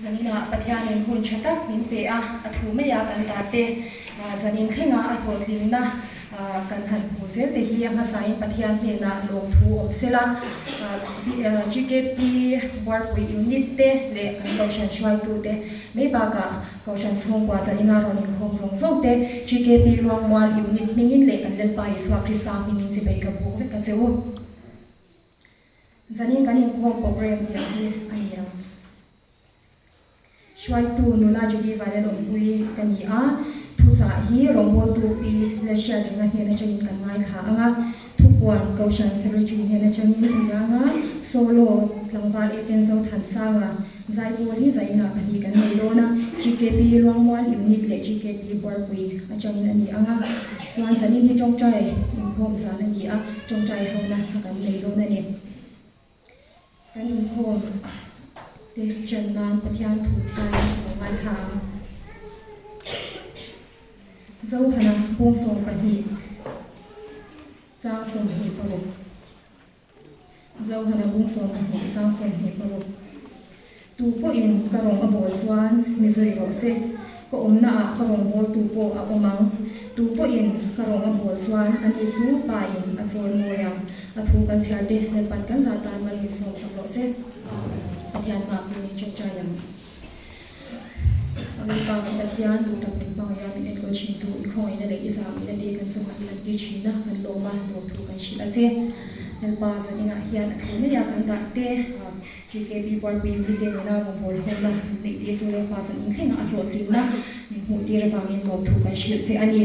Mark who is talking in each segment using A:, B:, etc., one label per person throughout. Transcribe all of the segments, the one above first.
A: Zaninah Pathianin hun tha tak min pe a, a thu maia kan dah te, zanin thlenga a hlawhtlinna kan han hmuh zel te hi a hmasain Pathian hnenah lawmthu awm sela. GKP Buarpui Unit te leh kan Kohhran hruaitute mai bakah Kohhran chhungkua zanina rawn inkhawm zawng zawng te GKP Ruangmual Unit hmingin leh kan Lalpa Isua Krista hmingin chibai ka buk vek a che u. Zanin kan inkhawm program tiang hi a ni ang. Hruaitu nula Judy Vanlalawmpui ka ni a, thuchah hi rawngbawltu Pi Lalhriatrenga hnen atangin kan ngaithla ang a, thupuan Kohhran Secretary hnen atangin a ni ang a, solo tlangval Efen Zothansanga Zaipawl hi zainah pahnih kan nei dawn a, GKP Luangmual Unit leh GKP Buarpui atangin a ni ang a, chuan zanin hi tawngtai inkhawm zan a ni a, tawngtai hona a kan nei dawn a ni. Kan inkhawm te chen nan Pathian thu chhiarin a lo ngaithla ang. Zohana bung 12 chang 26. Zohana bung 12 chang 26. Tu pawhin ka rawng a bawl chuan mi zui rawh se, ka awmnaah ka rawng bawltu pawh a awm ang. Tu pawhin ka rawng a bawl chuan ani chu Pa in a chawl mawi ang. A thu kan chhiar te Lalpan kan zah tan mal min sawm sak rawh se. Pathian hma pin in tawngtai ang. Lalpa kan Pathian, duh tak min hmangaih a, min enkawl thin tu, i khawngaihna leh i zahmihna te kan chungah i lan tir thin a, kan lawm a, lawmthu kan hrilh a che. Lalpa zaninah hian a thu mai a kan dah te, GKP Buarpui unit te nena rawngbâwl hona min neih te chu Lalpa zanin thlengah a hlawhtlinna min hmuh tir avangin lawmthu kan hrilh che a ni.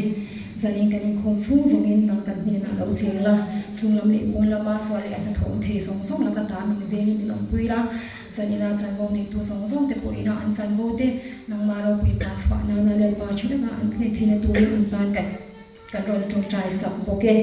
A: Zanin kan inkhawm chhung zawngin nang kan hnenah lo cheng la, chhunglam leh pawn lama sual leh a hnathawh awm thei zawng zawng laka ta min vengin min awmpui la, Zanina chanvo neitu zawng zawng te pawh ina an chanvo te nangmah ropui hma chhuah nana Lalpa tha taka an thlen theihna turin an tan kan kan rawn tawngtai sak bawk e.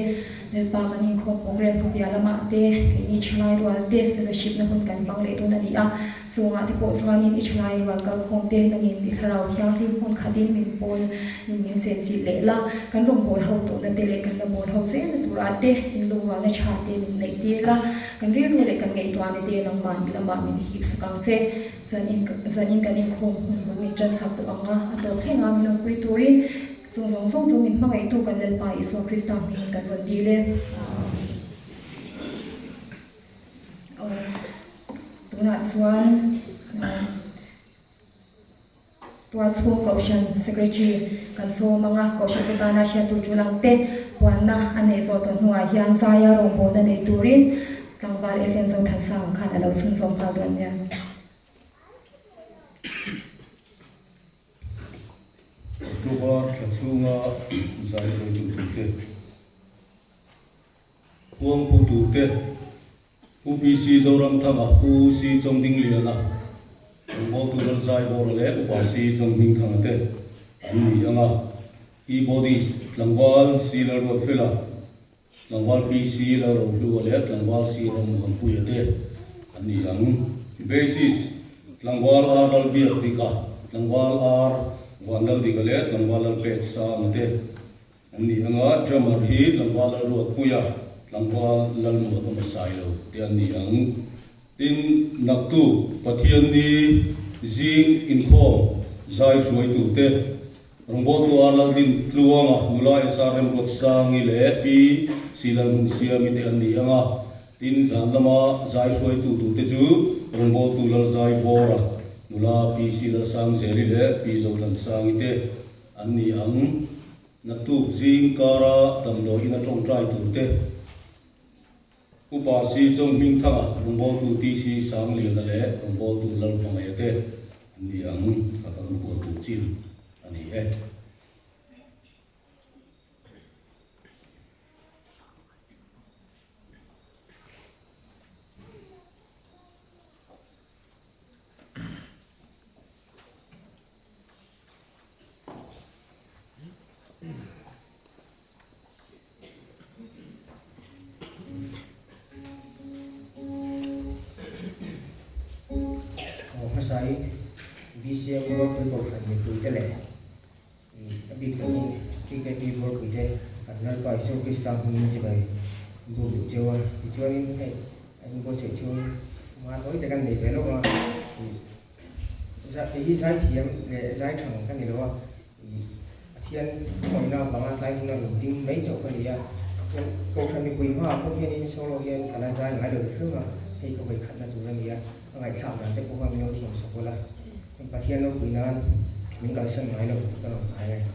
A: Lalpa kan inkhawm program khawpia lamah te keini thalai rual te fellowship na hun kan hmang leh dawn a ni a, chungah te pawh chuanin i thalai rual kalkhawm te nangin i thlarau thianghlim hmun khatin min pawl in min chenchilh leh la, kan rawn bawl ho tawhna te leh kan la bawl ho zelna turah te min lungrualna tha te min neih tir la. Kan rilru leh kan ngaihtuahna te nangmahni lamah min hip sak ang che. Zanin zanin kan inkhawm hun bul min tan sak tawh ang a, a tawp thleng a min awmpui turin chung zawng zawng chu min hmangaihtu kan Lalpa Isua Krista hmingin kan rawn dil e. Aw tunah chuan. Tualchhung Kohhran Secretary kan sawm ang a, Kohhran te tana hriattu tul ang te puanna a neih zawh tawh hnuah hian Zaia rawngbawlna nei turin tlangval FN Zothansanga khan a lo chhunzawm nghal dawn nia.
B: October thla chhunga zai hruaitu turte, khuangpu turte, Pu PC Zoramthanga, Pu C Chawngdingliana, Rawngbawltu Lalzaivawra leh Upa C Chawnghmingthanga te an ni ang a. Keyboardist tlangval C Lalruatfela, tlangval PC Lalrohlua leh tlangval C Rammuanpuia te an ni ang. Bassist tlangval R Lalbiakdika, tlangval R Vanlaldika leh tlangval Lalpeksanga te An ni anga drummer hi tlangval Lalruatpuia, tlangval Lalmuanawma Sailo te an ni ang. Tin, naktuk Pathianni zing inkhawm zai hruaitute, rawngbawltu ar Laldin Tluanga, nula SR Remruatsangi leh Pi Silalhmunsiami te an ni anga, tin zan lama zai hruaitu turte chu rawngbawltu Lalzaivawra, nula Pi Silalsangzeli leh Pi Zothansangi te An ni ang, naktuk zing kara damdawiin a tawngtai tur te, Upa Si Chawnghmingthanga, rawngbawltu TC Sangliana leh rawngbawltu Lalhmangaia te an ni ang, kha kan hual tur chin a ni e.
C: Hmasain BCM Buarpui Kohhran mipuite leh a bik takin TKP Buarpuite kan Lalpa Isua Krista hmingin chibai buk duh cheu a. Tichuanin hei a inbuatsaih chhungin thuma tawi te kan nei ve lawk ang a. Kei hi zai thiam leh zai thang ka ni lo a, ih Pathian khawihna banga tlai hmuna lo ding mai chauh ka ni a. Chuan Kohhran mipui hmaah pawh hianin solo hian ka la zai ngai lo hrim a, hei ka vawi khatna tur a ni a, ka ngaihthlak dan te pawh kha min lo thiam sak ula. Pathian ropui nan min kalsan ngai lo tih ka rawn ngai reng.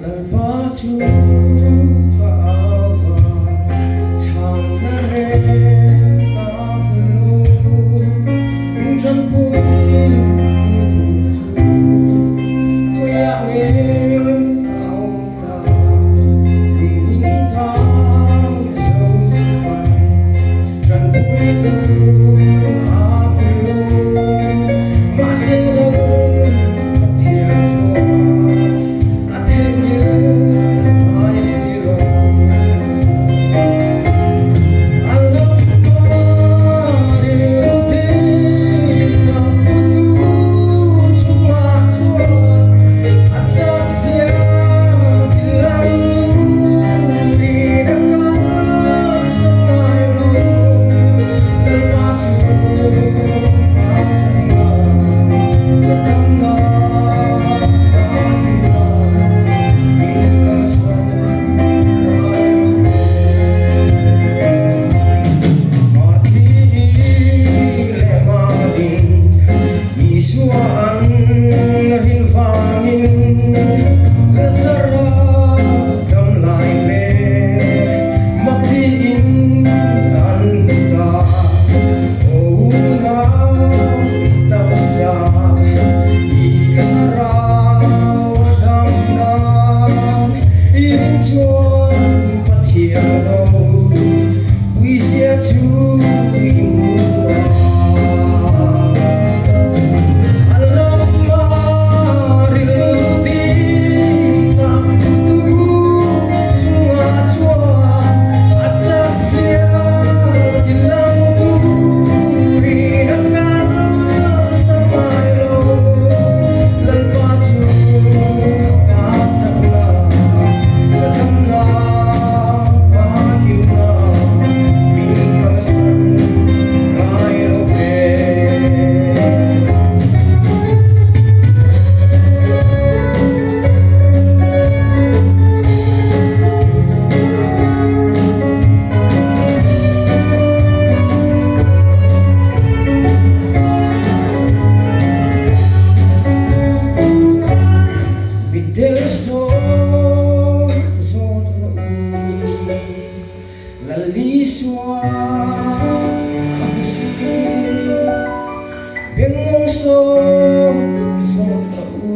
C: Lalpa chu ka au a, chhanna reng ka hmu lo. Min tanpui tu tur chu khawiah nge a awm ta? Lungin tang zo chuan tanpui tu a hmu lo. Mahse Lal Pathian chuan a theihnghilh ngai si lo. A lampa rilru tak putu chungah chuan a chak zia tilai turin a kalsan ngai lo. Lalpa chu ka chungah ka damna ka himna min kalsan ngai lo. Marthi leh Marin Isua an rin vangin Lazara dam lai hmel mak tiin an hmu ta. Aw unau taksa i thlarau a dam nan i rin chuan Pathian lo puizia chu Lal Isua a hmu si. Bengngawng sawm zawt rawh u,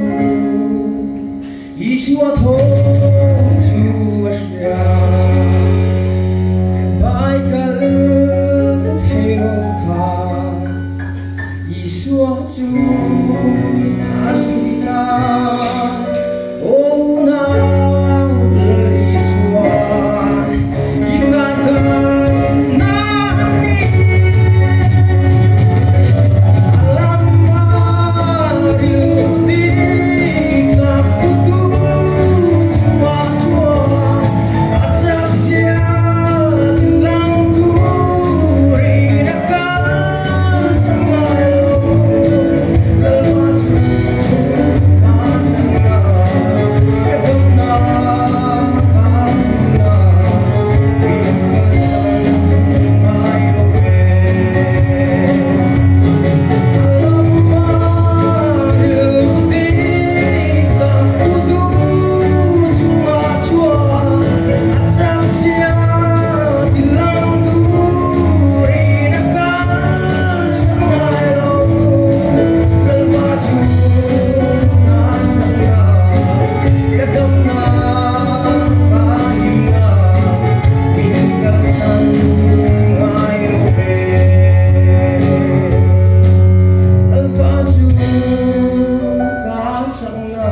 C: Isua thawm chu a hria. Bai kal thei lo kha Isua chu a zui ta. Aw unau Lal Isua, i tan damna a ni. A lama rilru dik tak putu chungah chuan a chakzia tilang turin a kalsan ngai lo. Lalpa chu ka chakna, ka damna, ka himna, min kalsan ngai lo ve. A lama rilru dik tak putu chungah chuan a chakzia tilang turin a kalsan ngai lo. Lalpa chu ka chakna, ka damna, ka himna, min kalsan ngai lo ve. Lalpa chu ka chakna,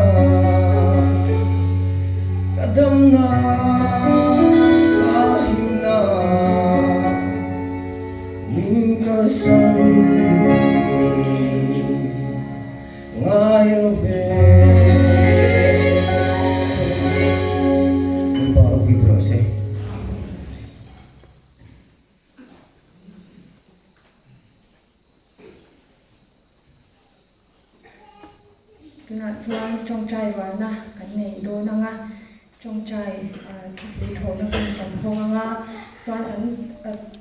C: ka damna, ka himna, min kalsan ngai lo ve. Lalpa ropui ber rawh se.
A: Tunah chuan tawngtai rualna kan nei dawn ang a, tawngtai thupui thawhna hun kan hawng ang a, chuan an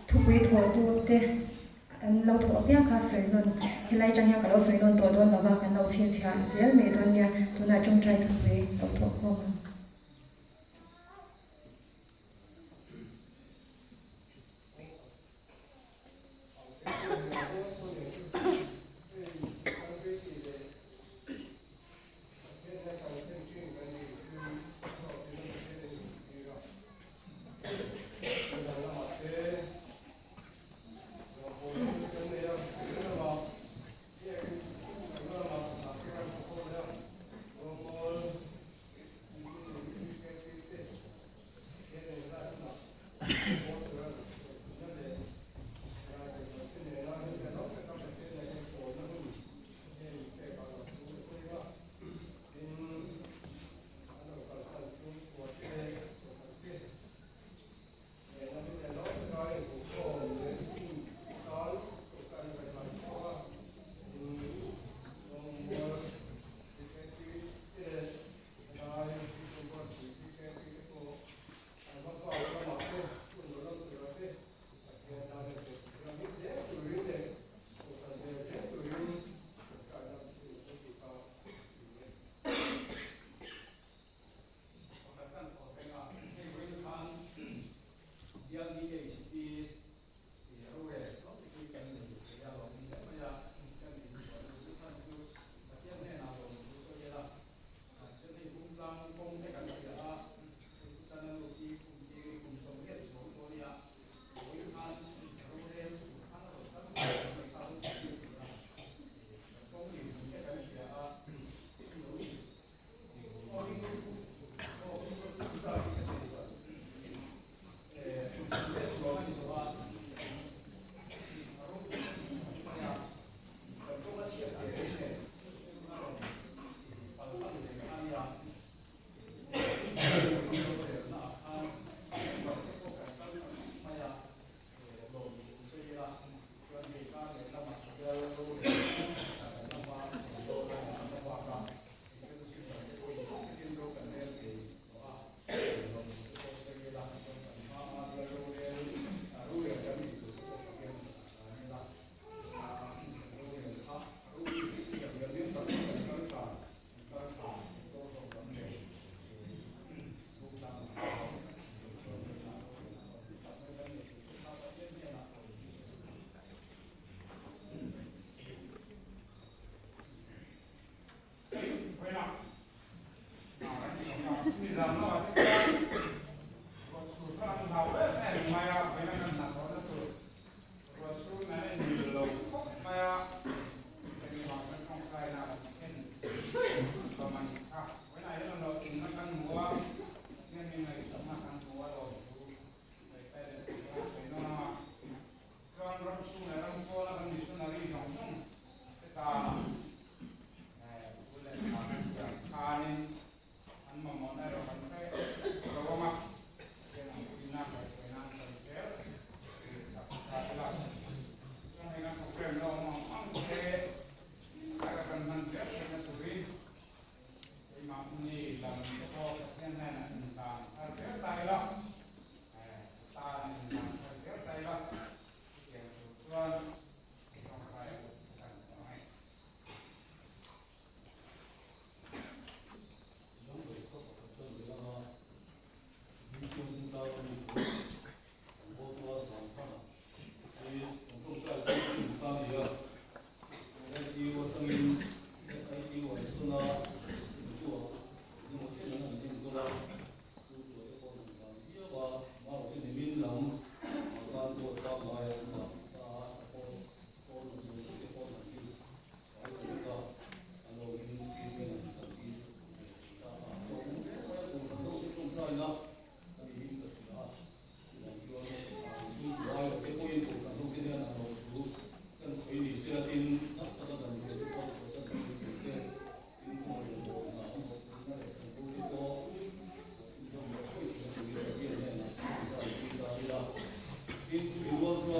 A: thupui thawhtute an lo thawh apiang kha sawi nawn, helai atang hian ka lo sawi nawn tawh dawn lova, kan lo chhinchhiah zel mai dawn nia, tunah tawngtai thupui lo thawh khawm ang.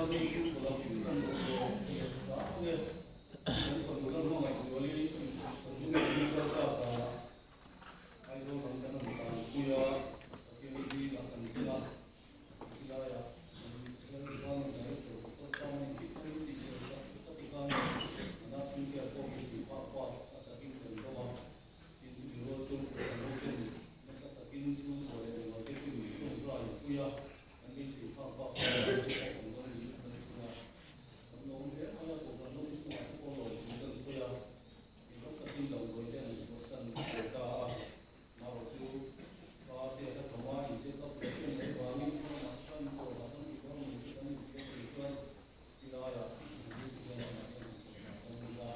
B: chuanin chhungkaw lam in kan lo zawm hle ang e. Kan fanu la hmangaih zuali kan hnung lam kal ta zanah Aizawl lam kan han tanpui a, Pathian zingah kan thleng a, khilaiah kan Lal Department Director Doctor Changin thil thar in tih fel sak ka ti khan a nursing care pawh hi sui phak bak a chakin kan do a, tin chumi rual chuan kohhran ho ten nasa takin chhungkaw leh mimal te pawhin min tawngtai pui a, kan beisei phak bak a kan te pawh kan dawn niin kan chhung a, kan lawm hle mai a, kohhran ho te chungah te pawh lawm thu kan sawi a. Englo takin damdawi te an chhuahsan ve ta a, marawh chu pa te ka tham a, in check up leh em mai vangin kawngah khan chawlh ah kan tih dawn ang chu kan inti a tih chuan tilaiah zirtir te chuan amah hian han chawlh dah dawn ila,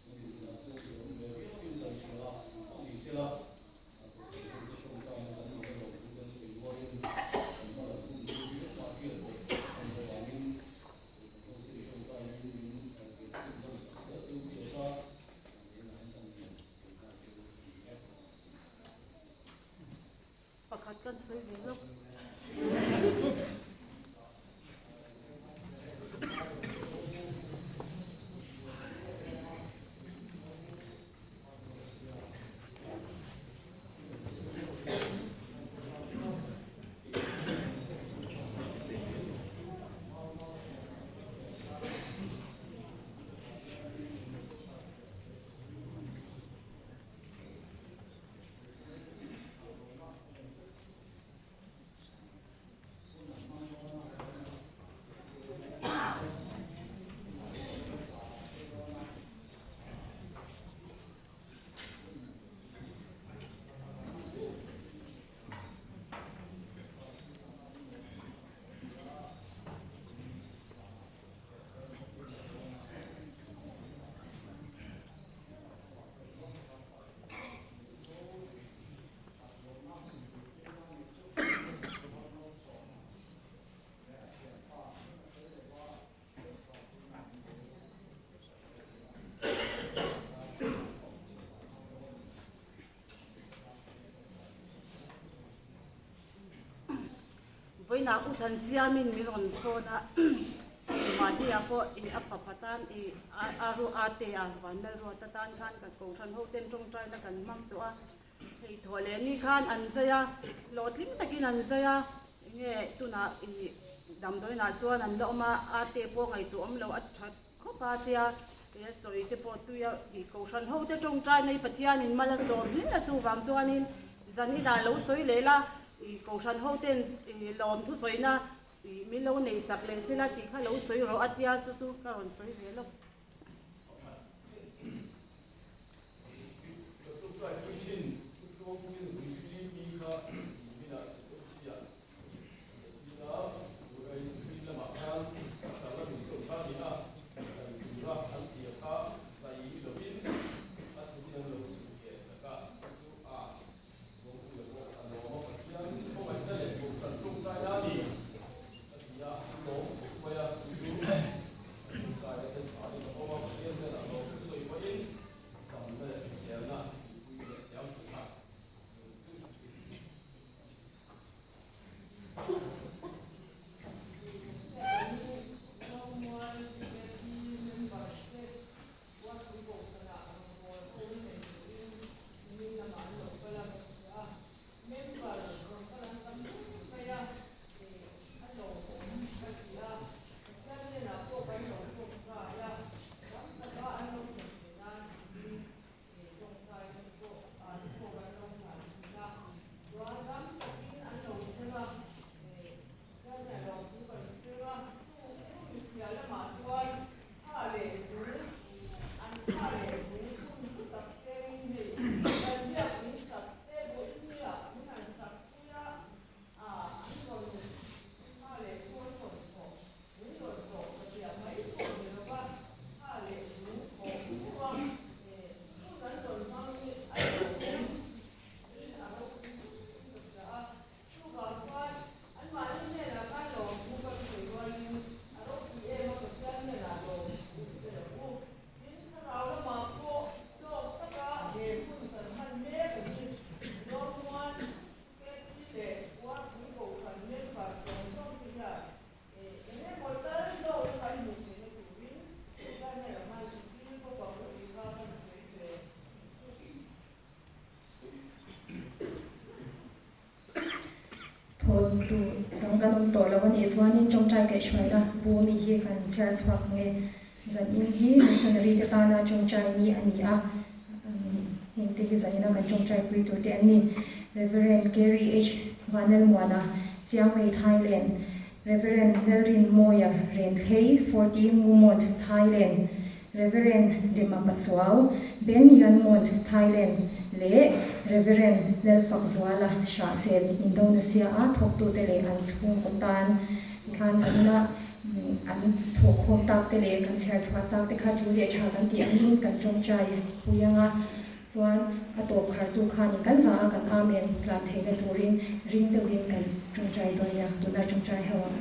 B: kan inhmunah chuan chawlh awm ve viauin kan hria a, engpawh ni sela a thawk thei ho te tawngtaina kan nei erawh thu kan sawi rualin kan hma lam hun chu engmah hriat pawh kan hlauh vangin
D: Pakhat kan sawi ve lawk. Vawiinah U Than Siamin min rawn phone a, mahni-ah pawh i a fapa tan i a ru a te a Vanlalruata tan khan kan kohhran ho ten tawngtaina kan hmang tawh a, thei thawh leh ni khan an zai a, hlawhtling takin an zai a, enge tunah i damdawiinah chuan an la awm a, a te pawh ngaihtuah awm lo a that khawp a tia he chawi te pawh tui a i kohhran ho te tawngtaina i Pathianin mal a sawm hle a chuvang chuanin zan inah lo sawi leh la i kohhran ho ten i lawm thusawina i min lo neih sak leh sela tih kha lo sawi rawh a tia chu chu ka rawn sawi ve lawk.
A: Tu dang kan awm tawh lo a nih chuanin tawngtai kaihhruaina bu mi hi kan chhiar chhuak ang e. Zanin hi missionary te tana tawngtai ni a ni a, hengte hi zanina kan tawngtai pui tur te an ni. Rev. Kerry H. Vanlalmuana, Chiangmei, Thailand, Rev. Lalrin Mawia Renthlei, Forty Ngumont, Thailand, Rev. Dema Pachuau, Ben Yuanmont, Thailand, leh Rev. Lalfakzuala Hrahsel, Indonesia a thawktute leh an chhungkaw tan tikhan zaninah an thawhkhawm tak te leh kan chhiar chhuah tak te kha chu leh tha kan tih angin kan tawngtai pui ang a. Chuan a tawp khartu khanin kan za a kan Amen tlan theihna turin ring deuhin kan tawngtai dawn nia, tunah tawngtai ho ang.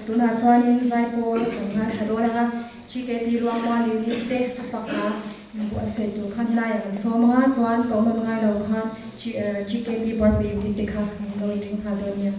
A: Tunah chuanin Zaipawl kan ngaithla dawn ang a, GKP Ruangmual unit te a fak a, buatsaih tur khan helaiah kan sawm ang a, chuan ko nawn ngai lo khan GKP Buarpui unit te kha kan lo inring nghal dawn nia.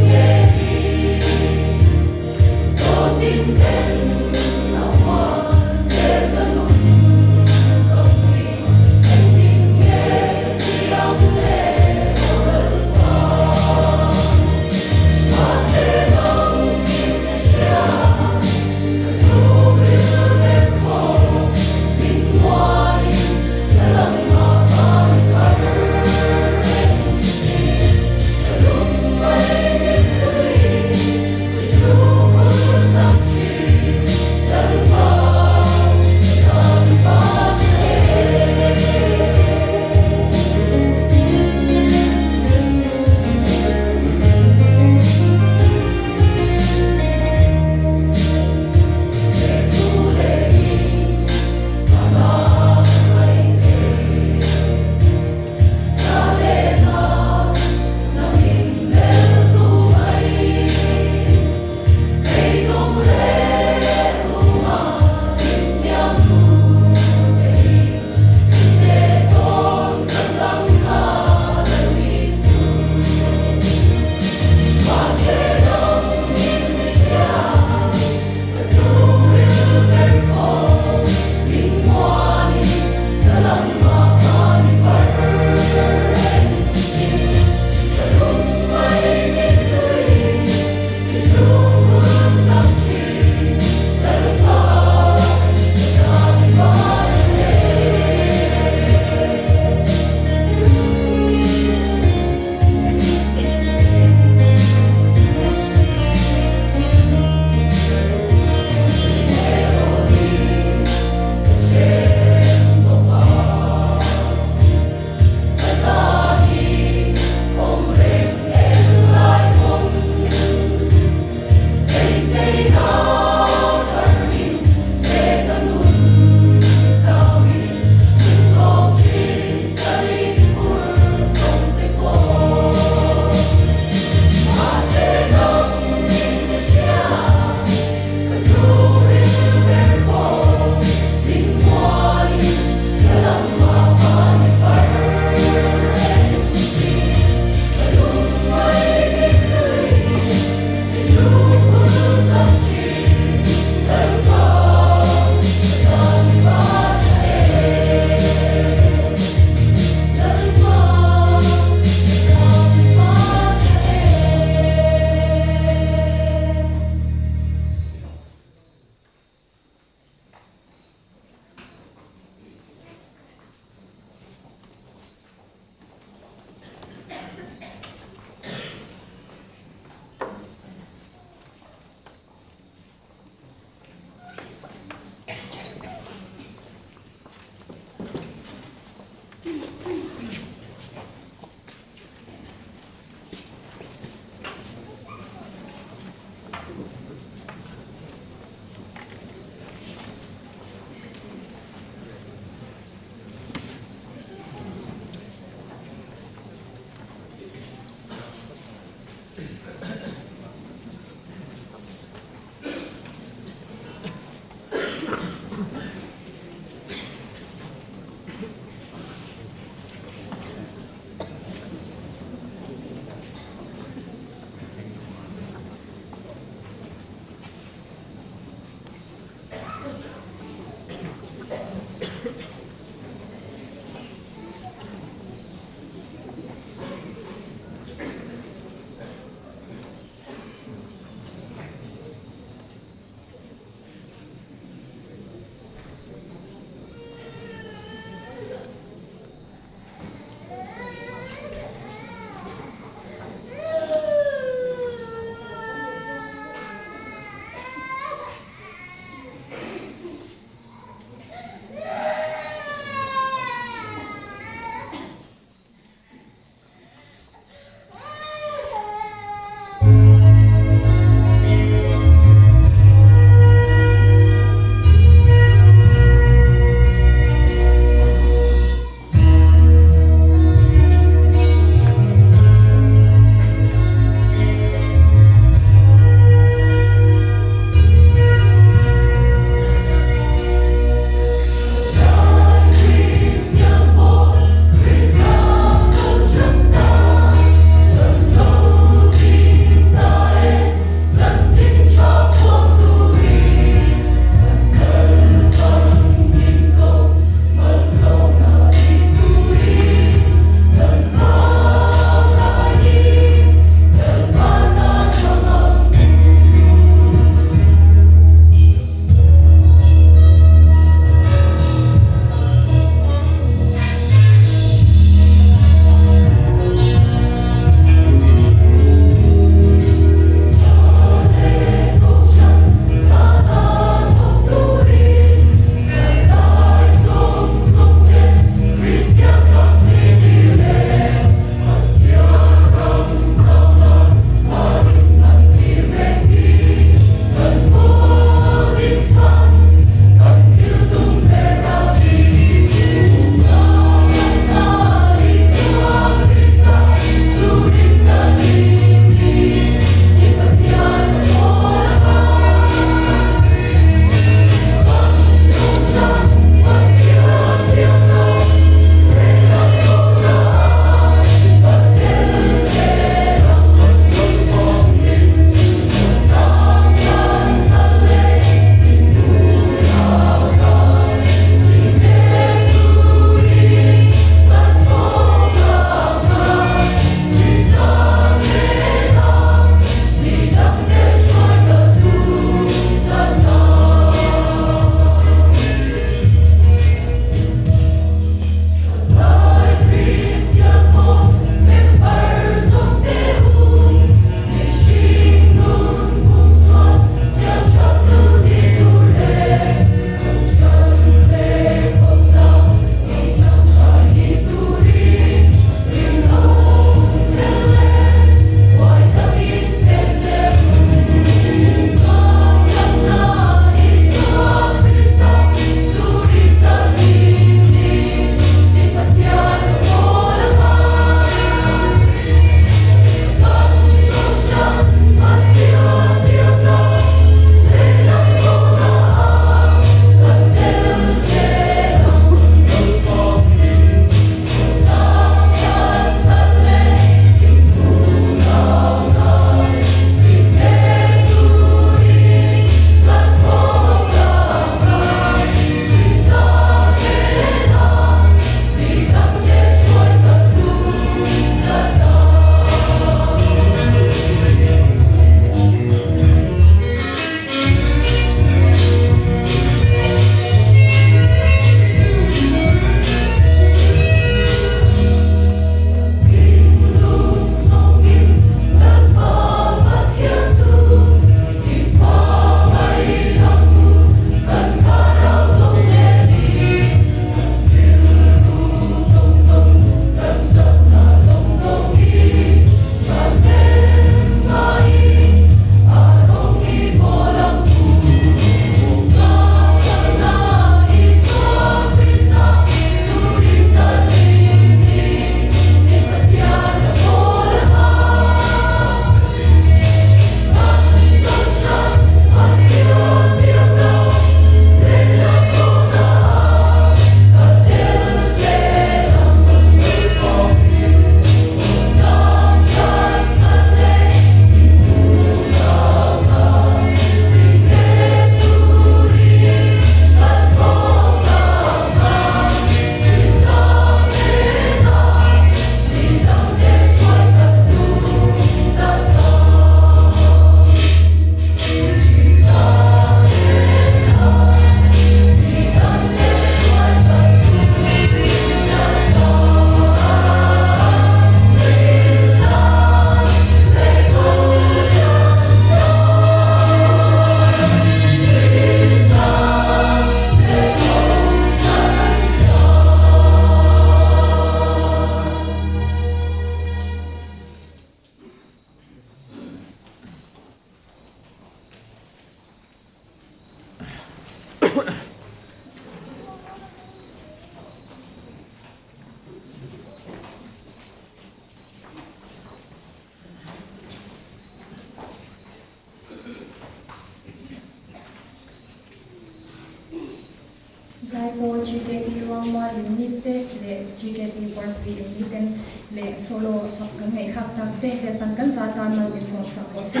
A: Zaipawl GKP Ruangmual Unit te leh GKP Parkpui Unit ten leh solo kan ngaihthlak tak te Lalpan kan za tan mal min sawm sak rawh se.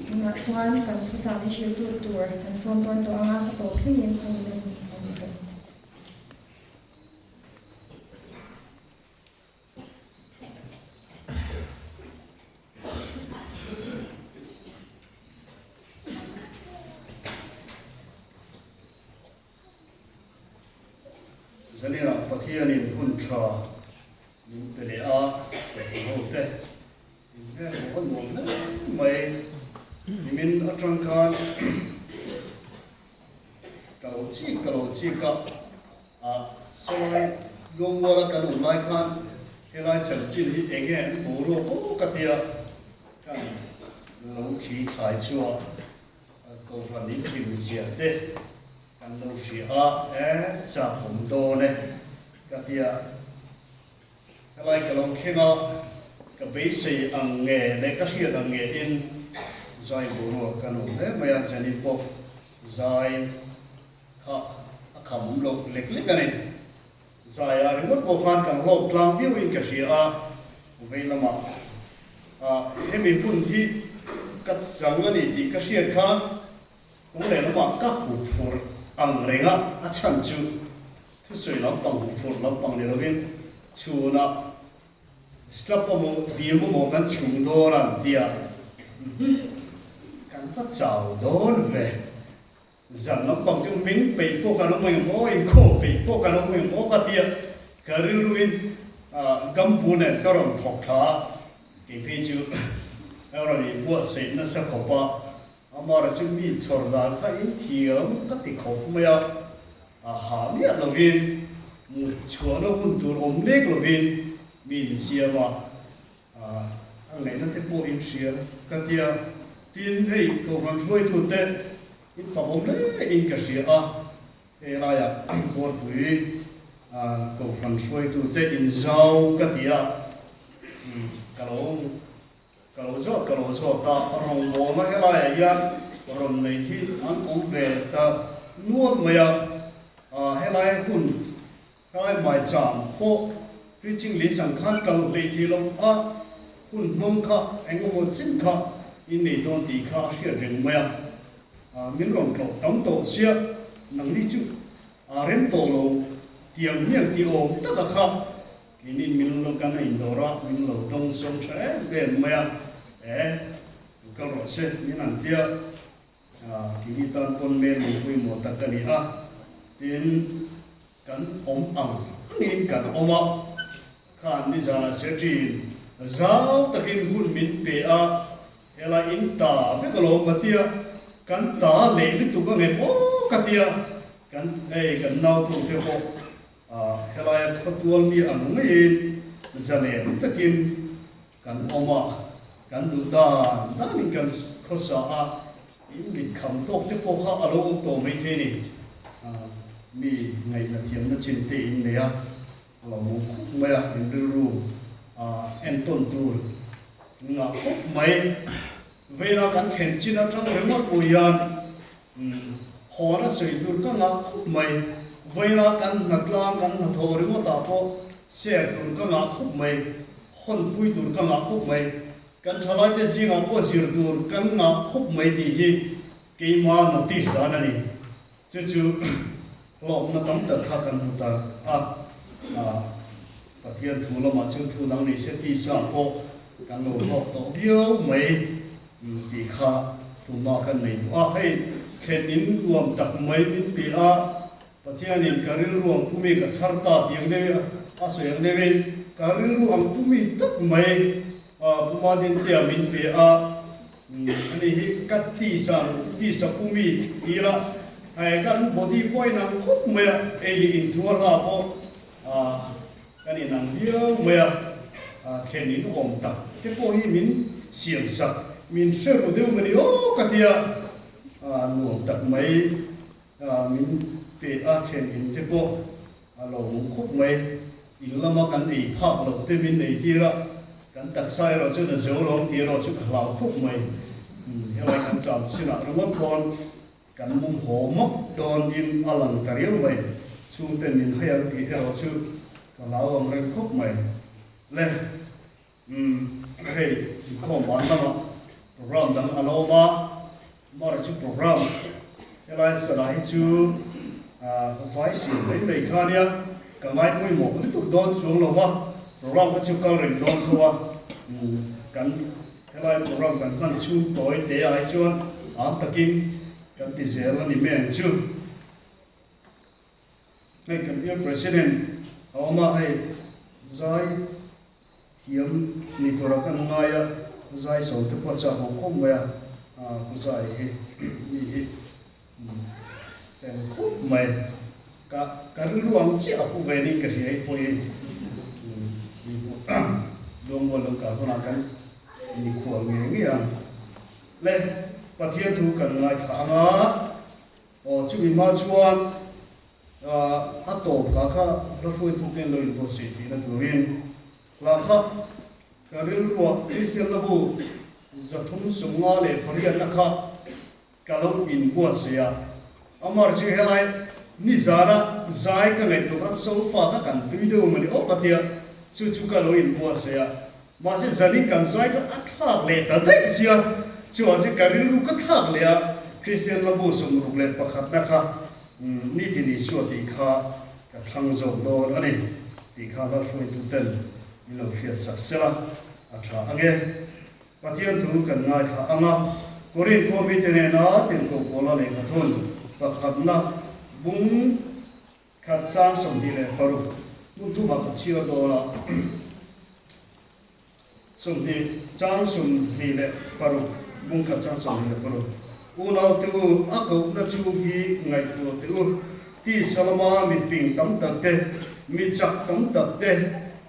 A: Tunah chuan kan thuchah min hrilhtu tur kan sawm dawn tawh anga ka tawp thlengin a ni dawn a ni tawh.
B: Zaninah Pathianin hun tha min pe leh a, Kohhran hote inhmel hmuh a nuam hle mai. Nimin atang khan ka lo chik ka lo chik a, ah sawlai Luangmuala kan awm lai khan helai chanchin hi enge an boruak aw ka tia kan lo thli thlai chu a. Kohhran in hlim zia te kan lo hria a, e chak awm dawn e ka tia. Helai ka lo thleng a, ka beisei ang nge leh ka hriat ang nge in zai boruak kan awm hle mai a, Jenny pawh zai kha a kham awm loh lek lek a ni. Zai ah ringawt pawh khan kan hlawk tlang viau in ka hria a, vei lamah ah hemi hun hi ka chang a ni tih ka hriat khan kawng leh lamah ka hup phurh ang reng a, a chhan chu thusawi lampang hup phurh lampang ni lovin chhunah slap amaw bim amaw kan chhung dawn an tia, kan va chau dawn ve. Zan lampang chu min peih pawh kan awm engemaw, inkhawm peih pawh kan awm engemaw ka tia ka rilruin Gampu nen ka rawn thawk thla a, kei phei chu a rawn inbuatsaih nasa khawp a, amara chu mi chhawr dan kha in thiam ka ti khawp mai a, a ha miah lovin mut chhuahna hun tur awm lek lovin mi insiam a. A ngaihna te pawh in hria ka tia. Tin, hei Kohhran hruaitute in fak awm hle in ka hria a, he laiah Buarpui Kohhran hruaitute in zau ka ti a, ka lo ka lo zawt ka lo zawt a, rawngbawlna helaiah hian rawn nei hi an awm ve ta nual mai a, helai hun Tlai mai chang pawh preaching leh chang khan kal hlei thei lo a, hun hmang kha engemaw chin kha in nei dawn tih kha a hriat reng mai a, min rawn tlawh tam tawh sia, nangni chu a rem tawh lo tiang hmiang tih awm taka kha keinin min lo kan a indawr a, min lo dawng sawng tha em em mai a, e kal rawh se min han tia. Keini tan pawn mel lung pawimawh tak a ni a, tin kan awm ang angin kan awm a, khan nizanah Secretary-in zau takin hun min pe a, helai in ta vek alawm a tia, kan ta leh lutuk ang em aw ka tia, kan hei kan nauthung te pawh helaia khawtual mi ang ngeiin zalen takin Kan awm a, kan duh dan danin kan khawsa a, in mit kham tawk te pawh kha a lo awm tawh mai thei ni. Mi ngaihna thiamna chin te in nei a, a lo mawng khawp mai a, in rilru a entawn tur ngah khawp mai. Veina kan thlen chin atang ringawt pawh hian hawn a sawi tur ka ngah khawp mai. Veina kan hnatlang kan hnathawh ringawtah pawh share tur ka ngah khawp mai. Hawnpui tur ka ngah khawp mai. Kan thalaite zingah pawh zir tur kan ngah khawp mai tih hi keima notice dan a ni. Chu chu hlawkna tam tak kha kan hmu ta a. Pathian thu lamah chuan thu dang nei se tisa pawh kan lo hlawk tawh viau mai tih kha tumah kan nei duh a. Hei thlen in nuam tak mai min ti a. Pathianin ka rilru ang pumi ka chhar ta tih ang deuhin a sawi ang deuhin ka rilru ang pumi tak mai Puma Dintea min pe a, ani hi ka tisa ang tisa pumi ti ila hei kan body pawh a inang khawp mai a, ei leh inthuar hla pawh kan inang viau mai a, thlen in awm tak te pawh hi min siam sak min hre ru deuh mani aw ka tia nuam tak mai. Min pe a thlen in te pawh a lo awm khawp mai. In lama kan ei phak loh te min ei tir a, kan taksa erawh chuan a zo lo ang tih erawh chu ka hlau khawp mai. Helai kan cham chinah ringawt pawn Kan mum haw mawp dawn in a lang ta riau mai. Chhungten min hai ang tih erawh chu ka hlau ang reng khawp mai. Le, umm, hei inkhawm ban lamah program dang a la awm a, mara chu program helai sana hi chu vai siam mai mai kha nia, ka ngai pawimawh lutuk dawn chuang lo va, program kha chu kal reng dawn tho a, umm, kan Helai program kan hman chhung tawi te ah hi chuan am takin kan ti zel a ni mai ang chu. Hei kan bial President a awm a, hei zai thiam ni tura kan ngai a, zai so te pawh chak awm khawp mai a, pu zai hi ni hi fel khawp mai. Ka ka rilru ang chiah a pu ve niin ka hria i pawh i mi pawh Luangmual lo kal hunah kan mikhual ngei ngei ang. Le Pathian thu kan ngaithla ang a, aw chumi hma chuan a tawp hla kha hla hruaitu ten lo inbuatsaih theihna turin hla kha ka rilruah Kristian Labu 358 na kha Ka lo inbuatsaih a, Amar chu helai nizana zai ka ngaihtuah khan sofa kha kan tui deuh mawni awk a tia, chu chu ka lo inbuatsaih a, mahse zanin kan zai kha a thlak leh ta daih sia, chuan chu ka rilru ka thlak leh a, Kristian Labu 61 na kha nitin Isua tih kha ka thlang zawk dawn a ni tih kha hlalhruaitu ten min lo hriatsak sela a tha ange. Pathian thu kan ngaithla ang a, Korin khua mite nena tirhkoh Paula lehkha thun pakhatna bung khat chang 26 hmun thumah ka chhiar dawn a, 20 chang 26 bung khat chang 26 Unaute u, a kohna chu hi ngaihtuah teh u, tisa lama mi fing tam tak te, mi chak tam tak te,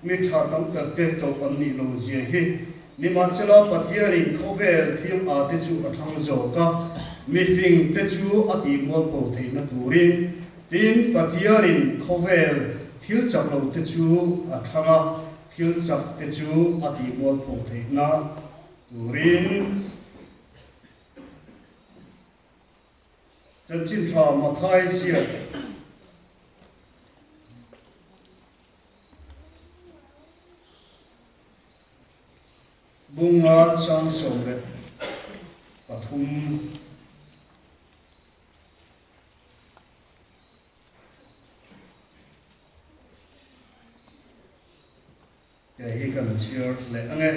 B: mi tha tam tak te koh an nih lo zia hi. Nimahsela, Pathianin khawvel thil a te chu a thlang zawk a, mifing te chu a tihmual pho theihna turin. Tin, Pathianin khawvel thil chak lo te chu a thlang a, thil chak te chu a tihmual pho theihna turin. Chanchin tha Mathai ziak. Bunga chang 13. Kei hi kan chhiar leh ang e.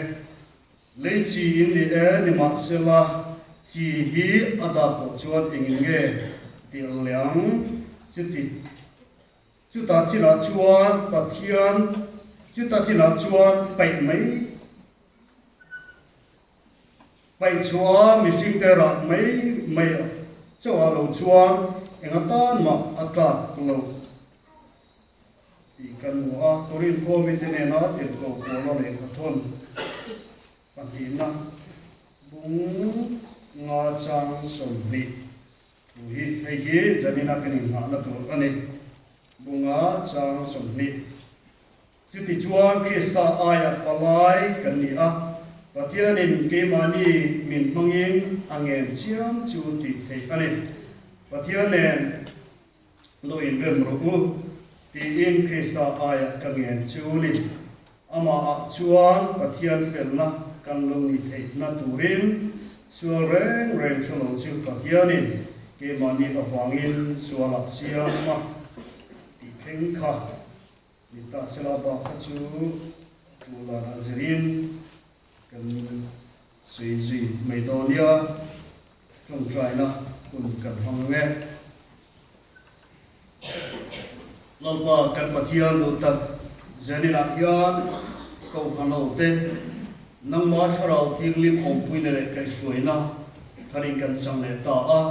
B: Lei chi in ni e, nimahsela chi hi a dah pawh chuan engin nge tih leh ang? Chuti Chutah chinah chuan Pathian, chutah chinah chuan paih mai, paih chhuah mihringte rah mai mai chauh ah lo chuan eng atan mah a tlak lo tih kan hmu a. Korin khua mite nena tirhkoh Paula lehkha thawn pahnihna bung nga chang 20. Thu hi hei hi zanina kan inghahna tur a ni. Bunga chang 20. Chutichuan Krista aia palai kan ni a, Pathianin keimahni min hmangin a ngen chiam chu tih theih a ni. Pathian nen lo inrem rawh u tiin Krista aia ka ngen chu ni. Amahah chuan Pathian felna kan lo ni theihna turin sual reng reng hre lo chu Pathianin keimahni avangin sualah siam a tih thleng kha ni ta sela bak kha chu tulan a zirin kan sawi zui mai dawn nia, tawngtaina hun kan hmang e. Lalpa kan Pathian duh tak Zaninah hian Kohhran ho te nangma Thlarau Thianghlim awmpuina leh kaihhruaina tharin kan chang leh ta a,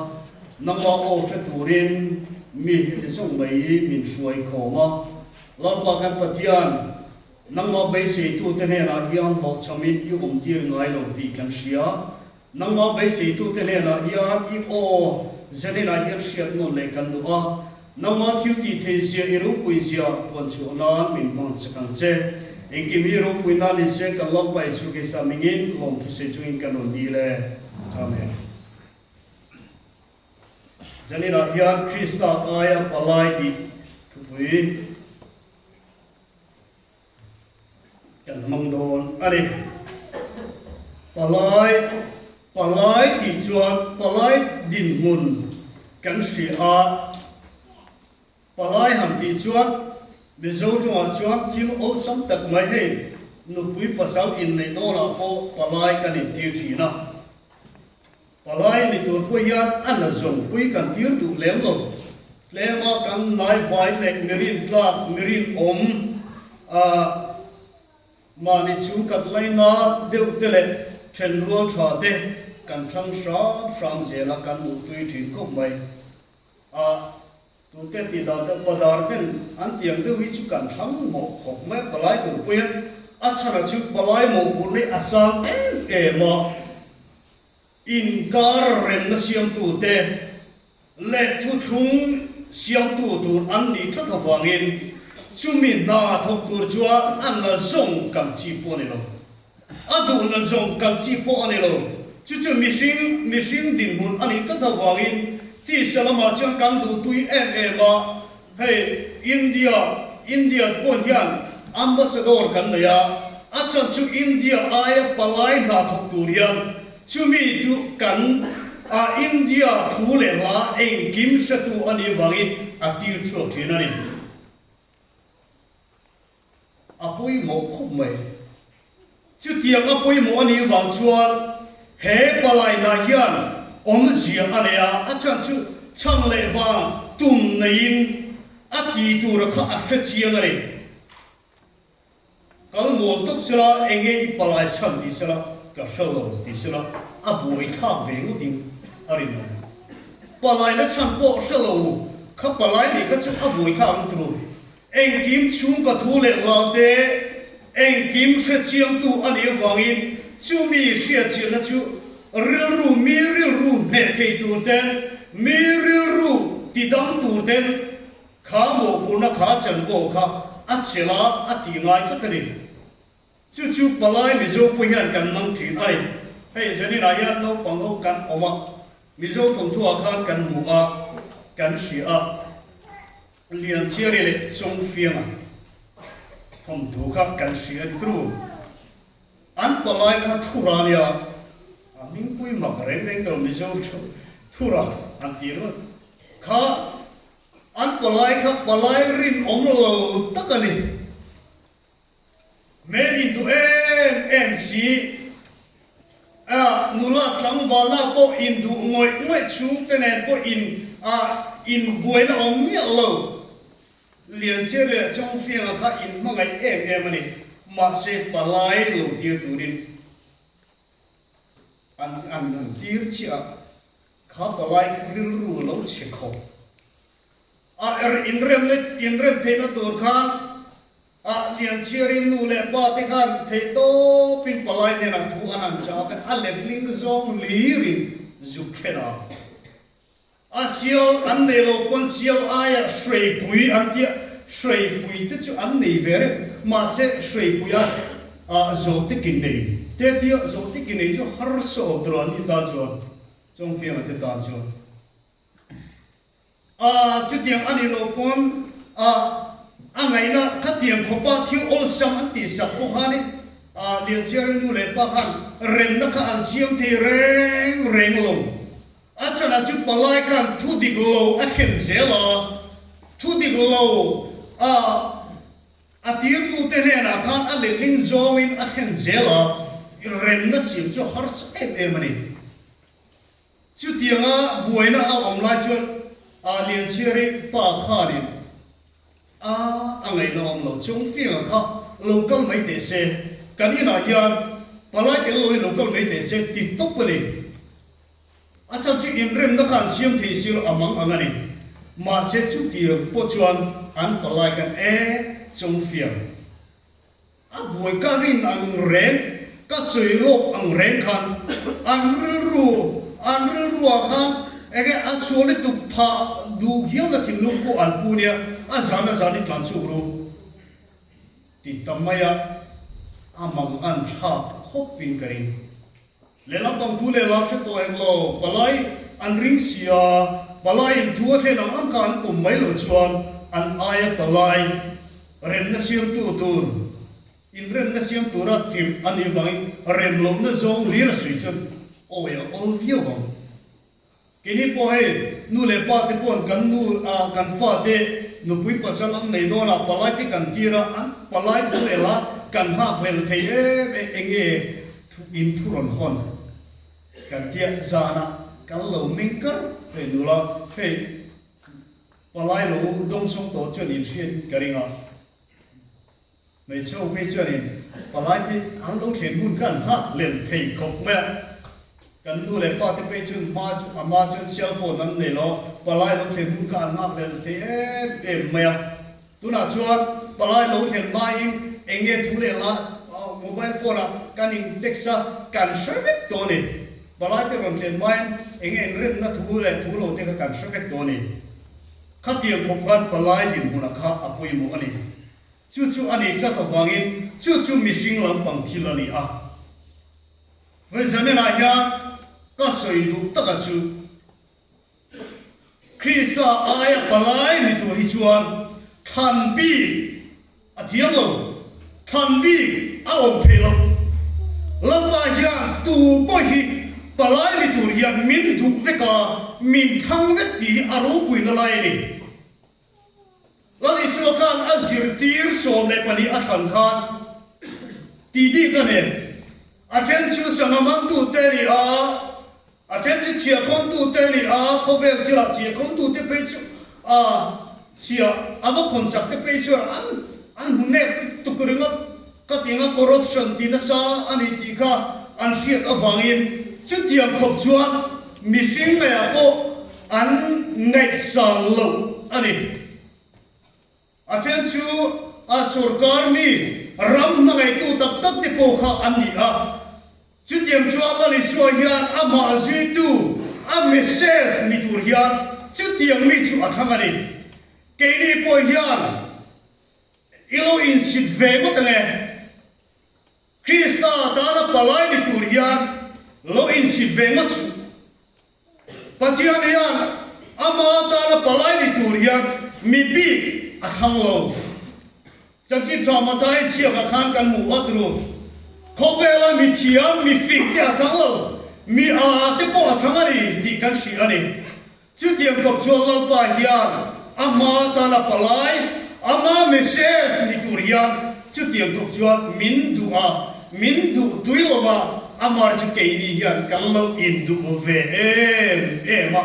B: nangma aw hre turin mi heti zawng mai min hruai khawm a. Lalpa kan Pathian nangma beiseitute hnenah hian hlawhchhamin i awmtir ngai lo tih kan hria. Nangmah beiseitute hnenah hian i aw Zaninah hian hriat nawn leh kan duh a, nangmah thil tih thei zia i ropui zia puan chhuah nan min hmang chak ang che. Engkim hi ropui nan ni se kan Lalpa Jesuh Krista mingin lawmthu sei chungin kan rawn dil e. Amen. Zaninah hian Krista aia palai tih thupui kan hmang dawn a ni. Palai, palai tih chuan palai dinhmun kan hria a. Palai han tih chuan Mizo tawngah chuan thil awlsam tak mai hei nupui pasal inneih dawnah pawh palai kan intir thin a. Palai ni tur pawh hian a na zawngpui kan tir duh lem lo. Tlema kan naivai leh mirin tlak, mirin awm a mahni chhungkhat laina deuh te leh thenrual tha te kan thlang hram hram zel a, kan duhtui thin khawp mai. A tute tih dan te Padar ben an tiang deuh hi chu kan thlang mawh khawp mai a, palai tur pawh hian a chhanah chu palai mawhphurh nei a sang em em a, inkar remna siamtu te leh thuthlung siamtu tur an nih tlat avangin chumi hna thawk tur chuan a na zawng kal chi pawh a ni lo. A duhna zawng kal chi pawh a ni lo. Chu chu mihring, mihring dinhmun a nih tlat avangin tisa lamah chuan kan duhtui em em a. Hei India, India pawh hian Ambassador kan nei a, a chhan chu India aia palai hna thawk tur hian chumi chu kan a India thu leh hla engkim hretu a nih avangin a tir chhuak thin a ni. A pawimawh khawp mai. Chutiang a pawimawh a nih vang chuan he palaina hian awmzia a nei a, a chhan chu chhan leh vang tum neiin a ti tura kha a hre chiang a ni. Kal mual tawp sela enge i palai chhan ti sela ka hre lo ti sela a buai thlak ve ngawtin a rinawm. Palaina chhan pawh hre lo kha palai nih kha chu a buai thlak ang turu. Engkim chhung ka thu leh hlate engkim hrechiangtu a nih avangin chumi hriatchianna chu rilru mi rilru hneh thei tur ten, mi rilru tidang tur ten kha mawhphurhna kha chanvo kha a chelh a, a tih ngai tlat a ni. Chu chu palai Mizo pawh hian kan hmang thin a ni. Hei zaninah hian naupang ho kan awm a, Mizo thawmthuah khan kan hmu a, kan hria a, Lianchhiari leh Chawngfianga thawmthu kha kan hria a ni tru. An palai kha Thura nia, a hmingpui mak reng reng tawh Mizo Thura an tih ringawt kha an palai kha palai rinawm lo tak a ni. Hmel in duh em em si a, nula tlangvala pawh in duh ngawih ngawih chhungte nen pawh in a in buaina awm miah lo. Lianchhiar leh Chawngfianga kha in hmangaih em em a ni, mahse palai lo tir turin an an an tir chiah a, kha palai kha rilru lo chhe khawp. A er inremna inrem theihna tur khan a Lianchhiarin nu leh pa te khan theihtawpin palai hnenah thu an han chah a, a letling zawng hlirin zuk khen a. A sial an nei lo pawn sial aia hreipui an tia, hreipui te chu an nei ve reng, mahse hreipui a a zawhte ki nei te tia zawhte ki nei chu harsa awm tur an nih tan chuan Chawngfianga te tan chuan. A, chutiang a nih loh pawn a, a ngaihna khatiang khawpa thil awlsam an tihsak pawh khanin a, Lianchhiari nu leh pa khan remna kha an siam thei reng reng lo. A chhanah chu palai khan thu dik lo a thlen zel a, thu dik lo a, a tirtute hnenah khan a letling zawngin a thlen zel a, remna siam chu harsa em em a ni. Chutianga buaina a awm lai chuan a Lianchhiari pa khanin a a ngaihna awm lo chung fianga kha lo kal mai teh se, kan inah hian palai tel loin lo kal mai teh se ti tawp a ni. A chhan chu inremna kha an siam thei si lo a mang ang a ni. Mahse chutiang pawh chuan an palai khan e chung fiang. A buai ka rin ang reng, ka sawi lawk ang reng khan an rilru, an rilruah khan enge a chhuah lutuk thah duh hial na thinlung pawh an pu nia, a zan a zan i tlan chhuak ru ti ta mai a, a mang an thlak khawp in ka ring. Lehlam pang thu lehlam hre tawh hek lo, palai an ring si a. Palai in thu a thlen ang ang kha an pawm mai loh chuan an aia palai remna siamtu tur inremna siam tura tirh a nih avangin rem lohna zawng hlir a sawi chuan awi a awl viau ang. Keini pawh hei nu leh pa te paw'n kan nu ah kan fate nupui pasal an nei dawn a, palai te kan tir a, an palai thu leh la kan nghakhlel thei em em enge thu in thu rawn hawn kan tia zanah kan lo meng kar hei nula hei palai lo dawngsawng tawh chuan in hriat ka ring a. Hmeichhe ho phei chuanin palai te an lo thlen hun kha an nghak lem thei khawp mai a, kan nu leh pa te phei chuan hma chu a hma chuan cell phone an nei lo a, palai lo thlen hun kha an nghak lel thei em em mai a. Tunah chuan palai lo thlen hmain eng nge thu leh la mobile phone ah kan in text a, kan hre vek tawh a ni. Palai te rawn thlen hmain eng nge inremna thu leh thu lo te kha kan hre vek tawh a ni. Khatiang khawp khan palai dinhmunah kha a pawimawh a ni. Chu chu a nih tlat avangin chu chu mihring lampang thil a ni a. Vawizaninah hian ka sawi duh taka chu Krista aia palai ni tur hi chuan thlan bik a thiam lo, thlan bik a awm thei lo. Lalpa hian tu pawh hi palai ni tur hian min duh vek a, min thlang vek tih hi a ropuina lai a ni. Lal Isua khan a zirtir 12 a thlan khan tih bik a nen. A then chu sangha mantute a ni a, a then chu chhiahkhawntute a ni a, khawvel thilah chhiahkhawntute phei chu a chhiah a va khawnsak te phei chuan an an hmu nek tuk ringawt ka ti anga corruption ti nasa a ni tih kha an hriat avangin chutiang khawp chuan mihring ngeiah pawh An ngaihsang lo a ni. A then chu a sorkar mi ram hmangaihtu tak tak te pawh kha an ni a. Chutiang chuan Lal Isua hian amah zuitu, a message ni tur hian chutiang mi chu a thlang a ni. Keini pawh hian i lo insit ve ngawt ang e. Krista tana palai ni tur hian lo insit ve ngawt suh. Pathian hian ama tana palai ni tur hian mi bik a thlang lo. Chanchin tha Mathai chhiakah khan kan hmuh vat ru. Khawvela mi thiam, mi fing te a thlang lo, mi a te pawh a thlang a ni tih kan hrilh a ni. Chutiang khawp chuan Lalpa hian ama tana palai, ama message ni tur hian chutiang khawp chuan min duh a, min duh tui lo a, amar chu keini hian kan lo induh ve em em a.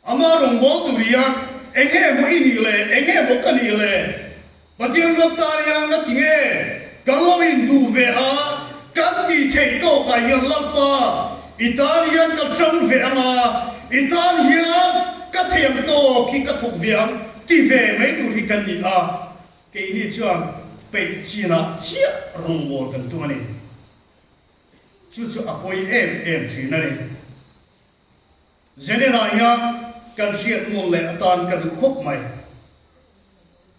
B: Ama rawngbâwl tur hian eng nge maw i nih le, eng nge maw ka nih le? Pathian ram tan hian nga ti nge kan lo induh ve a, kan tih theih tawkah hian Lalpa i tan hian ka tang ve ang a, i tan hian ka thiam tawk hi ka thawk ve ang ti ve mai tur hi kan ni a, keini chuan peih chinah chiah rawngbâwl kan tum a ni. Chu chu a pawi em em thin a ni. Zenena hian kan hriat nawn leh atan ka duh khawp mai.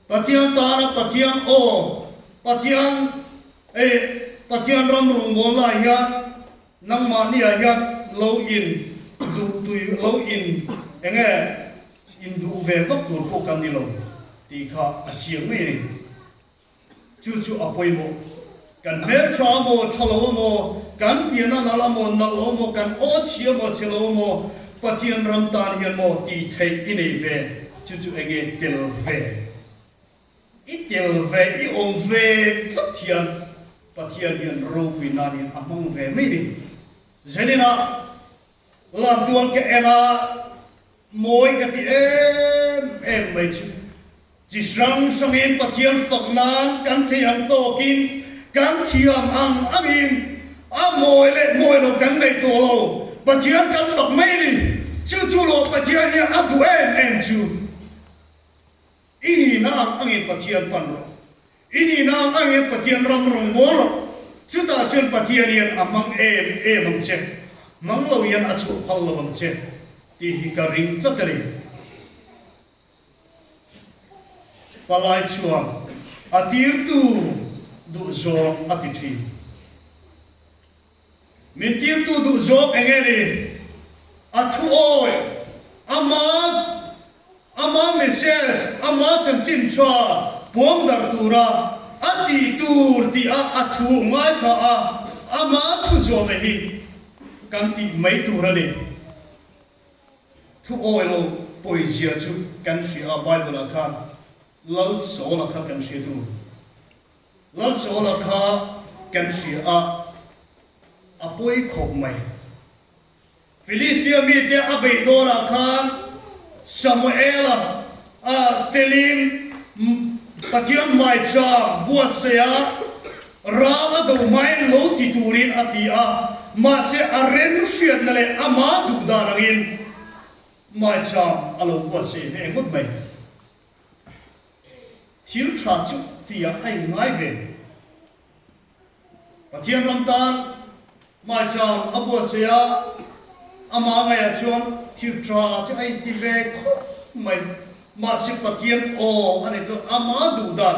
B: Pathian tana Pathian aw, Pathian eh Pathian ram rawngbâwl lai hian nangmahniah hian lo in duh tui lo in eng nge in duh ve vak tur pawh kan ni lo tih kha a chiang mai a ni. Chu chu a pawimawh. Kan hmel tha amaw, tha lo amaw, kan pian a nalh amaw, nalh lo amaw, kan aw chhi amaw, chhe lo amaw, Pathian ram tan hian maw tih theih i nei ve, chu chu enge tel ve? I tel ve, i awm ve tlat hian Pathian hian ropui nan hian a hmang ve mai ni. Zeninah Lamtual ka en a, mawi ka ti em em mai chu. Chi hrang hrangin Pathian fak nan kan thei ang tawkin, kan thiam ang angin a mawi leh mawi lo kan nei tawh lo. Pathian kan fak mai a ni. Chu chu lo Pathian hian a duh em em chu. I nihna ang angin Pathian pan rawh. I nihna ang angin Pathian ram rawngbâwl rawh. Chutah chuan Pathian hian a hmang em em ang che, hmang lo hian a chhuah phal lo ang che tih hi ka ring tlat a ni. Palai chuan a tirtu duh zawng a ti thin. Min tirtu duh zawng eng nge ni? A thu awi.
E: Ama ama message, ama chanchin tha puang darh tura a tih tur tih a a thu ngaithla a, ama thu zawm hi kan tih mai tur a ni. Thu awi lo pawizia chu kan hria a, Bible ah khan Lal Saula kha kan hria tur. Lal Saula kha kan hria a, a pawi khawp mai. Filistia mite a beih dawnah khan Samuela a telin Pathian hmaicham buatsaih a, ral a do hmain lo ti turin a ti a, mahse a remhriatna leh ama duh dan angin hmaicham a lo buatsaih ve ngawt mai. Thil tha chu tiah a inngai ve. Pathian ram tan hmaicham a buatsaih a, amah ngaiah chuan thil tha chu a inti ve khawp mai. Mahse Pathian aw a ni tawh, amah duh dan.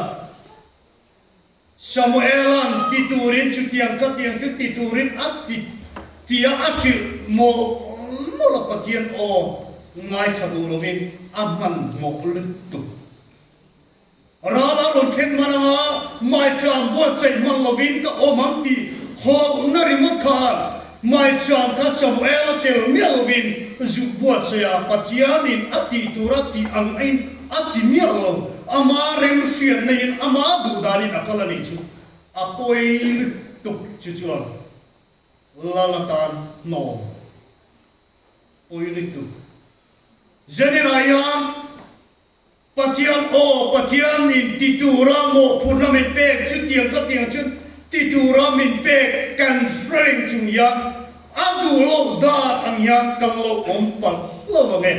E: Samuela'n ti turin chutiang khatiang chu ti turin a ti tia a hrilh mawlh mawlh a, Pathian aw ngaithla duh lovin a hmanhmawh lutuk. Ral a rawn thlen hman anga maicham buatsaih hman lovin ka awm ang tih hlauhna ringawt khan maicham kha Samuela tel miah lovin zuk buatsaih a, Pathianin a tih tura tih ang in a ti miah lo. Ama remhriat neiin ama duh danin a kal a nih chu a pawi lutuk chu chuan lal atan hnawm pawi lutuk. Zenira hian Pathian aw Pathian min ti tura mawhphurhna min pek chu tiang ka tiang chu ti tura min pek kan hre reng chung hian a duh loh dan ang hian kan lo awm palh lo ang e.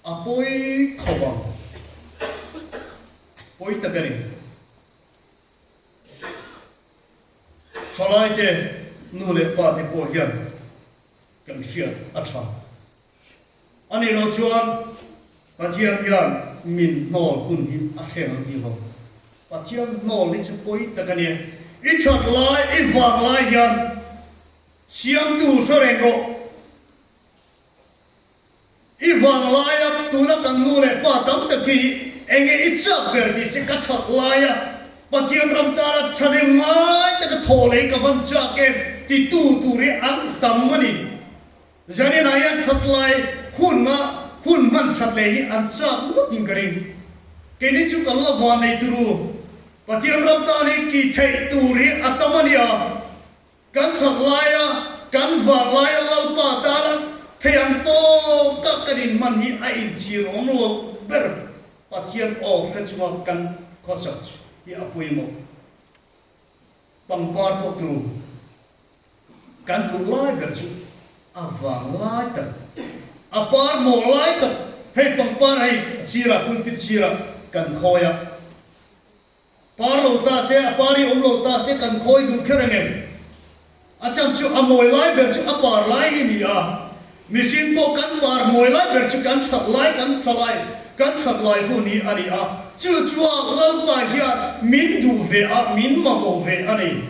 E: A pawi khawp ang. Pawi tak a ni. Thalaite nu leh pa te pawh hian kan hriat a tha. A nih loh chuan Pathian hian min hnawl hun hi a thleng ang tih lo. Pathian hnawl hi chu pawi tak a ni. I that lai, i vang lai hian Siamtu hre reng rawh. I vanglaia tuna kan nu leh pa tam tak hi enge i chak ber tih se ka that laia Pathian ram tana thahnem ngai taka thaw lei ka van chak em titu tur hi an tam a ni. Zaninah hian that lai hunna hun hman that leh hi an chak ngawt in ka ring. Keini chu kan la van nei turu Pathian ram tan hi ki theih tur hi a tam a nia. Kan that laia, kan vang laia Lalpa tana thei ang tawk tak kan inhman hi a inchhir awm lo ber. Pathian aw hre chunga kan khawsak chu hi a pawimawh. Pangpar pawh turu kan duh lai ber chu a vang lai tak, a par maw lai tak, hei pangpar hei sirah pulpit sirah kan khawi a, Par lo ta se, a par hi awm lo ta se kan khawi duh kher ang em? A chhan chu a mawi lai ber chu a par lai hi ni a, mihring pawh kan par mawi lai ber chu kan that lai, kan tha lai, kan that lai hun hi a ni a, chu chuan Lalpa hian min duh ve a, min mamawh ve a ni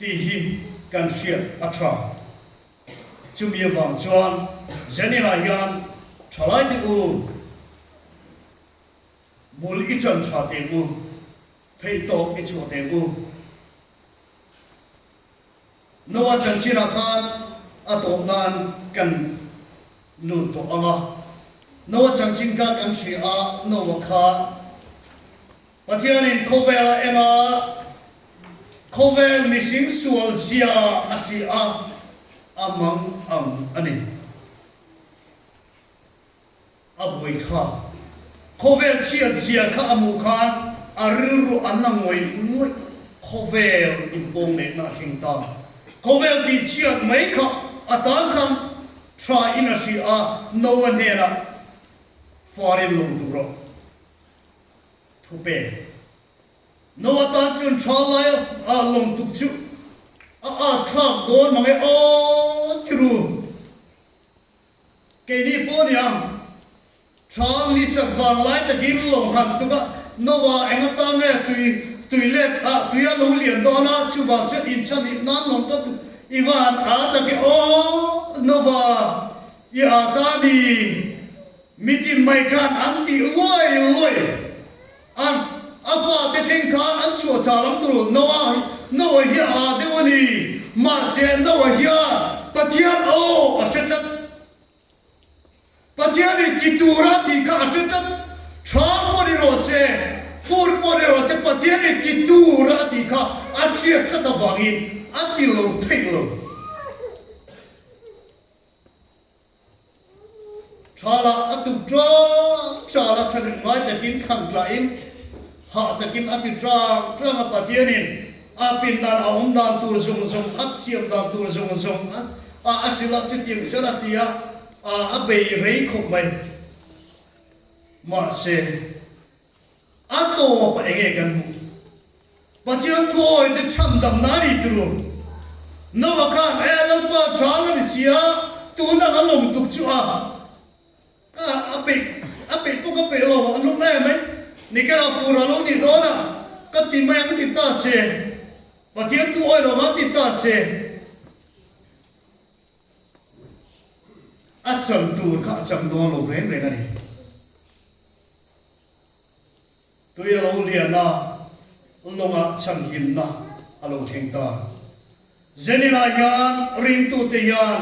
E: tih hi kan hriat a tha. Chumi avang chuan Zenina hian thalaite u, Bul i ṭan ṭha teng u, theihtawp i chhuah teng u. Noah chanchinah khan a tawp nan kan lut tawh ang a. Noah chanchin kha kan hria a, Noah kha Pathianin khawvel a en a, khawvel mihring sual zia a hria a, a mang ang a ni. A buai kha. Khawvel chhiat zia kha a hmuh khan a rilru an la ngawih ngawih. Khawvel inpawng nekna a thleng ta. Khawvel tih chhiat mai kha a tan khan tha in a hria a, Noah hnenah farin lawm duh rawh. Thu pek. Noah tan chuan tha lai a lawm tuk chu a at thlak dawn mang e aw ti ru. Keini pawh ni ang, Thlang ni sak vang lai takin lawng han tuk a, Noah eng atan nge tui tui let a tui a lo lian dawn a, chuvang chuan inchhan ip nan lawng ka tuk i van a tak e aw Noah. I a ta ni mitin mai khan an tih luai luai a, a fate thleng khan an chhuah chah lam tur Noah Noah hi a a deuh a ni. Mahse Noah hian Pathian aw a hre tlat. Pathian in ti tura tih kha a hre tlat. Tha pawh ni rawh se, fur pawh ni rawh se, Pathian in ti tura a tih kha a hriat tlat avangin a ti lo theih lo. Thala a tuk tang tang a, thanem ngai takin khan tlahin hah takin a ti tang tang a, Pathianin a pindan a awm dan tur zawng zawng, a thiam dan tur zawng zawng a a hrilh a, chutiang chuan a ti a, a bei rei khawp mai. Mahse, a tawpah eng nge kan hmuh? Pathian thuawi chu chhandamna a ni turu. Noah khan, E Lalpa, ṭhang a ni si a, tunah a lawm tuk chu a, ka a peih, a peih pawh ka peih lo, a lum em mai, nikera fur a lo nih dawn a, ka ti mai ang ti ta se, Pathian thuawi lo ang ti ta se. A chan tur kha a chang dawn lo reng reng a ni. Tui a lo lian a, lawngah chhanhimna a lo thleng ta. Zenina hian ringtute hian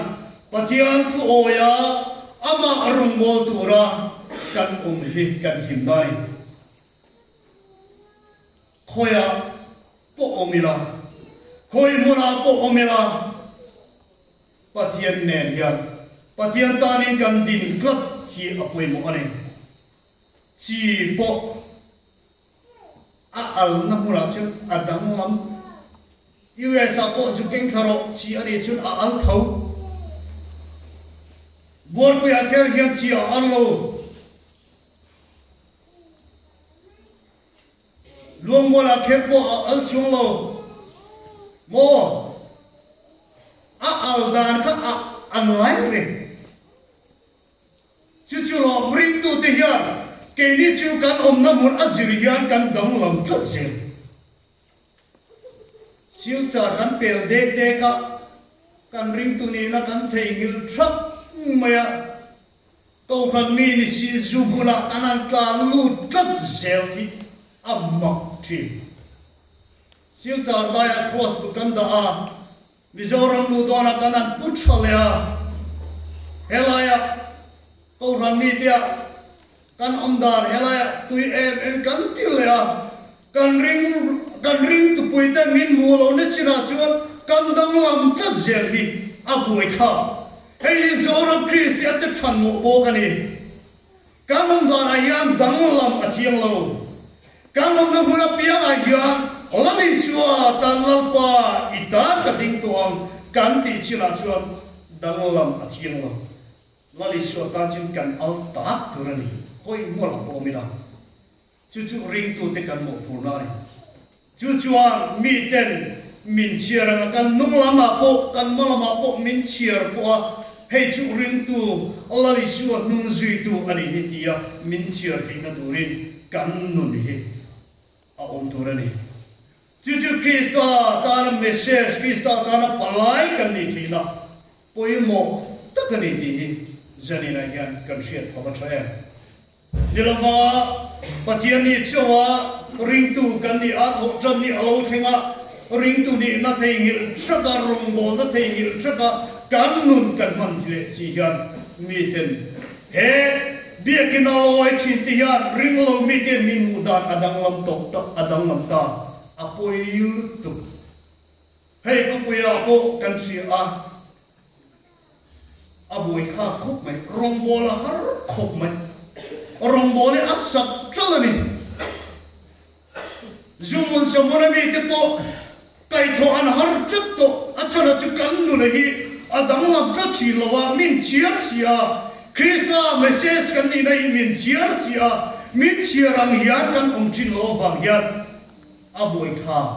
E: Pathian thu awia amah rawngbâwl tura kan awm hi kan himna a ni. Khawiah pawh awm ila, khawi hmunah pawh awm ila, Pathian nen hian Pathian tanin kan din tlat hi a pawimawh a ni. Chi pawh a alna hmunah chuan a danglam. US ah pawh zu keng thla rawh chi a nih chuan a al tho. Buarpuiah kher hian chi a al lo. Luangmualah kher pawh a al chuang lo maw? A al dan kha a a ngai reng. Chu chu lawm ringtute hian keini chu kan awmna hmun a zir hian kan danglam tlat zel. Silchar kan pel dek dek a, kan ringtu nihna kan theihnghilh thap mai a. Kohhran mi ni si zu bulah kan han tlan lut tlat zel hi a mak thin. Silchar daiah cross bu kan dah a, Mizoram luh dawnah kan han pu tha leh a, helaiah Kohhran miteah kan awm dan helaiah tui em em kan ti leh a, kan ring kan ring tupui ten min hmuh loh na chinah chuan kan danglam tlat zel hi a buai kha. Hei hi Zoram Kristian te than mawh bawk a ni. Kan awm danah hian danglam a thiang lo. Kan awmna hmun apiangah hian Lal Isua tan Lalpa i tan ka ding tawh ang kan tih chinah chuan danglam a thiang lo. Lal Isua tan chuan kan al tak tur a ni. Khawi hmualah pawh awm ila. Chu chu ringtute kan mawhphurna a ni. Chu chuan miten min chhiar anga kan hnung lamah pawh, kan hma lamah pawh min chhiar pawh a, hei chu ringtu Lal Isua hnung zuitu a nih hi tia min chhiar theihna turin kan nun hi a awm tur a ni. Chu chu Krista tana message, Krista tana palai kan nih theihna pawimawh tak a ni tih hi zaninah hian kan hriat a va tha em. Ni lova Pathian nih chauha ringtu kan nih a, thawh tan nih a lo thleng a, ringtu nihna theihnghilh thaka, rawngbawlna theihnghilh thaka kan nun kan hman hi leh si hian miten he biakinn a lawi thin te hian ringlo miten mi hmuh dan a danglam tawh tak a danglam ta a pawi lutuk. Hei khawpuiah pawh kan hria a. A buai thlak khawp mai, rawngbâwl a har khawp mai. Rawngbâwl hi a sak ṭalh a ni. Zumun Samuna mite pawh kaihthawh an har ṭep tawh. A chhan a chu kan nuna hi a danglam tlat ṭhin lo a, min chhiar si a. Krista message kan nihna hi min chhiar si a, min chhiar ang hian kan awm ṭhin lo avang hian a buai thlak.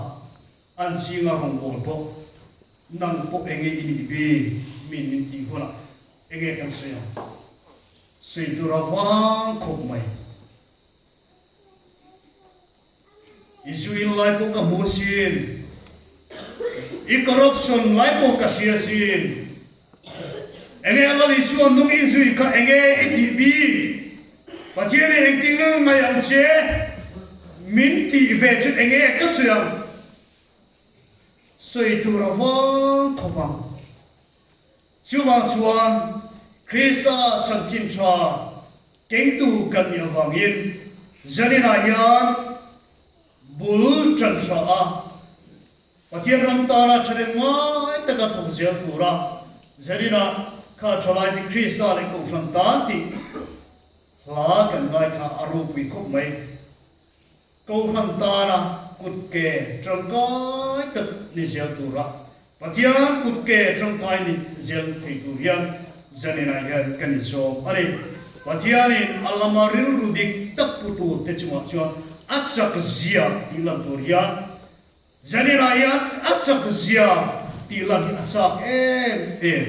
E: An zinga rawngbâwl bawk. Nang pawh enge i nih bi min min tih hunah enge kan sawi ang? Sawi tur a vang khawp mai. I zu in lai pawh ka hmu asin. I corruption lai pawh ka hria asin. Enge Lal Isua nung i zui kha enge i tih bik? Pathianin engtin nge ngaih ang che? Min tih ve chu enge ka sawi ang? Sawi tur a vang khawp ang. Chuvang chuan Krista chanchin tha kengtu kan nih avangin zaninah hian bul tan tha a, Pathian ram tana thahnem ngai taka thawk zel tura zaninah kha thalaite Krista leh Kohhran tan tih hla kan ngai kha a ropui khawp mai. Kohhran tana kut ke tangkai tak ni zel tura Pathian kut ke tangkai ni zel thei tur hian zaninah hian kan insawm a ni. Pathianin a lama rilru dik tak putu te chungah chuan a chak zia tih lan tur hian zaninah hian a chak zia tih lan hi a chak em em.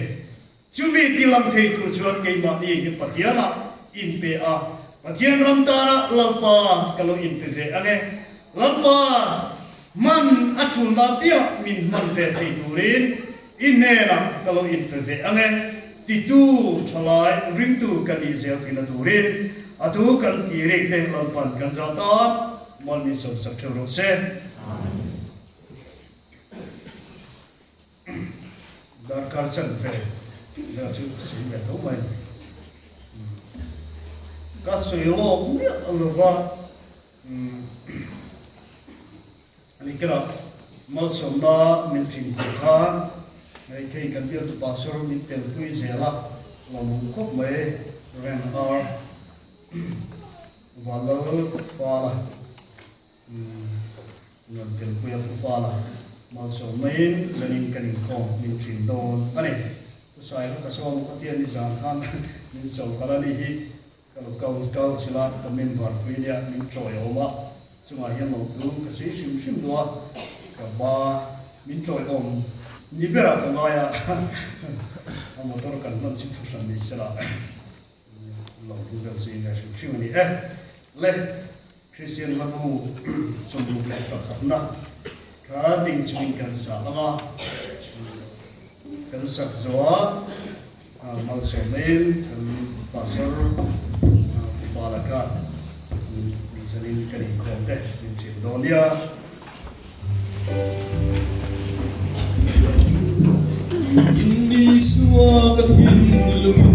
E: Chumi ti lang thei tur chuan keimahni hi Pathianah inpe a, Pathian ram tana Lalpa ka lo inpe ve ang e. Lalpa, hman a ṭulna piah min hman ve thei turin i hnenah ka lo inpe ve ang e, titu ṭhalai ringtu ka nih zel theihna turin a tu kan ti rik te Lalpan kan zah tan mal min sawmsak ṭheuh rawh se. Darkar chan ve vel chu ka sawi ve tho mai. Ka sawi lawk miah lova ani kera malsawmna min thin tur khan hei khei kan bialtu pastor min telpui zel a lawmawm khawp mai Ren R Valal Fala. Nuam telpui a pu fal a, malsawm maiin zanin kan inkhawm min thin dawn a ni. Pu Sailo ka sawm khaw tian nizan khan min so kal a ni hi ka lo kal kal sil a, ka member pui nia min tawi awm a, chungah hian lawmthu ka sawi hrim hrim duh a, ka ba min tawi awm ni berah ka ngai a, a motor kan hman chu thu hran ni sela. Lawmthu vel chu ingaih hrim hrim a ni e. Le Kristian hlabu 61na kha ding chungin kan sa ang a, kan sak zawh a malsawmnain kan Pastor Pu Vala kha zanin kan inkhawm te min ṭin dawn nia.
B: Inni sua ka thin lungin.